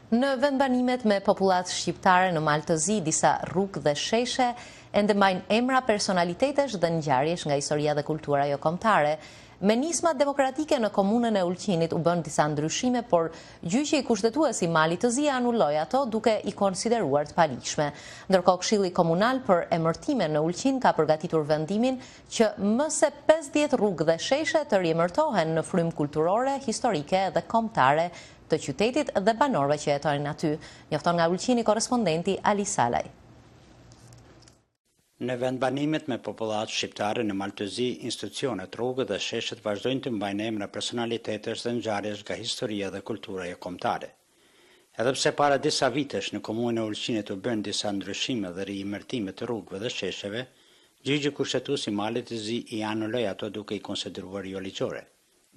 Në vendbanimet me popullatë shqiptare në Mal të Zi, disa rrugë dhe sheshe ende mbajnë emra personalitetesh dhe ngjarjesh nga historia dhe kultura jokombëtare. Me nismat demokratike në komunën e Ulqinit u bënë disa ndryshime, por gjyqi kushtetues i Malit të Zi anuloi ato duke i konsideruar të paligjshme. Ndërkohë Këshilli Komunal për emërtime në Ulqin ka përgatitur vendimin që më se 50 rrugë dhe sheshe të riemërtohen në frymë kulturore, historike dhe kombëtare të qytetit dhe banorëve që jetojnë aty, njofton nga Ulqini korrespondenti Ali Salaj. Në vendbanimet me popullatë shqiptare në Mal të Zi, institucionet, rrugët dhe sheshet vazhdojnë të mbajnë emra personalitetesh dhe ngjarjesh nga historia dhe kultura jokombëtare. Edhe pse para disa vitesh në komunën e Ulqinit u bënë disa ndryshime dhe riemërtime të rrugëve dhe shesheve, Gjyqi Kushtetues i Malit të Zi i anuloi ato duke i konsideruar joligjore.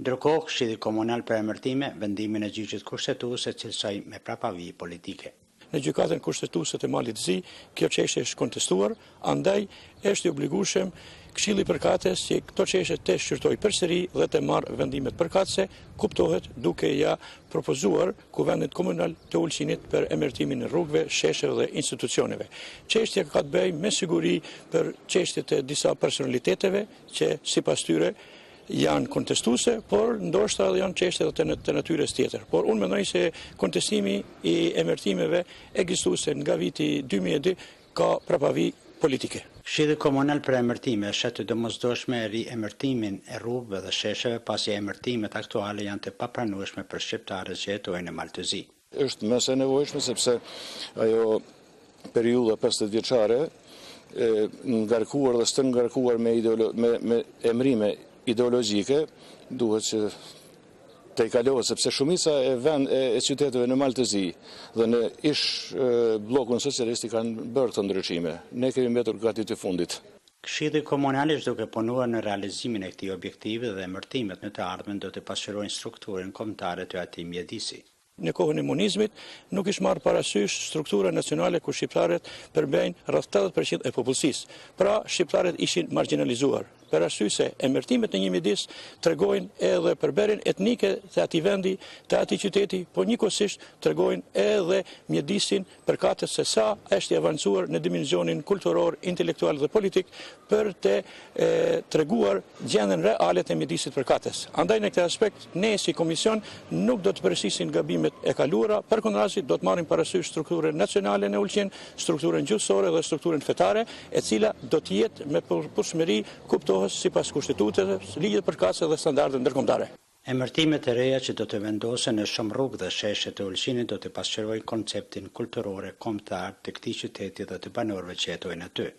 Ndërkohë, Këshilli Komunal për Emërtime, vendimin e Gjyqit Kushtetues e cilësoi me prapavijë politike. Në Gjykatën Kushtetuese të Malit të Zi, kjo çështje është kontestuar, andaj është i obligueshëm Këshilli përkatës që këto çështje të shqyrtojë përsëri dhe të marrë vendimet përkatëse, kuptohet duke ia propozuar Kuvendit Komunal të Ulqinit për emërtimin e rrugëve, shesheve dhe institucioneve. Çështja ka të bëjë me siguri për çështje të disa personaliteteve që sipas tyre janë kontestuese, por ndoshta edhe janë çështje edhe të, të natyrës tjetër. Por unë mendoj se kontestimi i emërtimeve ekzistuese nga viti 2002 ka prapavijë politike. Këshilli Komunal për Emërtime e sheh të domosdoshme riemërtimin e rrugëve dhe shesheve pasi emërtimet aktuale janë të papranueshme për shqiptarët që jetojnë në Mal të Zi. Është më se e nevojshme sepse ajo periudha 50 vjeçare e ngarkuar dhe stërngarkuar me me me emërime ideologjike duhet që tejkalohet sepse shumica e vend e, e qyteteve në Mal të Zi dhe në ish bllokun socialist i kanë bërë këto ndryshime. Ne kemi mbetur gati të fundit. Këshilli Komunal është duke punuar në realizimin e këtij objektivi dhe emërtimet në të ardhmen do të pasqyrojnë strukturën kombëtare të atij mjedisi. Në kohën e monizmit nuk ish marrë parasysh struktura nacionale ku shqiptarët përbejnë rreth 80% e popullsisë. Pra, shqiptarët ishin marginalizuar. Për arsye se emërtimet në një mjedis tregojnë edhe përbërjen etnike të atij vendi, të atij qyteti, po njëkohësisht tregojnë edhe mjedisin përkatës se sa është i avancuar në dimensionin kulturor, intelektual dhe politik për të treguar gjendjen reale të mjedisit përkatës. Andaj në këtë aspekt ne si komision nuk do të përsërisim gabimet e kaluara, përkundrazi do të marrim parasysh strukturën nacionale në Ulqin, strukturën gjuhësore dhe strukturën fetare, e cila do të jetë me përputhshmëri kuptohet sipas kushtetutës, ligjeve përkatëse dhe standardeve ndërkombëtare. Emërtimet e reja që do të vendosen në shumë rrugë dhe sheshe të Ulqinit do të pasqyrojnë konceptin kulturor e kombëtar të këtij qyteti dhe të banorëve që jetojnë aty.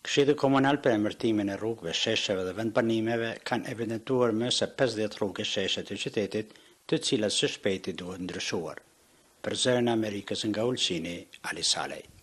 Këshilli Komunal për emërtimin e rrugëve, shesheve dhe vendbanimeve kanë evidentuar më se 50 rrugë e sheshe të qytetit, të cilat së shpejti duhet ndryshuar. Për Zërin e Amerikës nga Ulqini, Ali Salaj.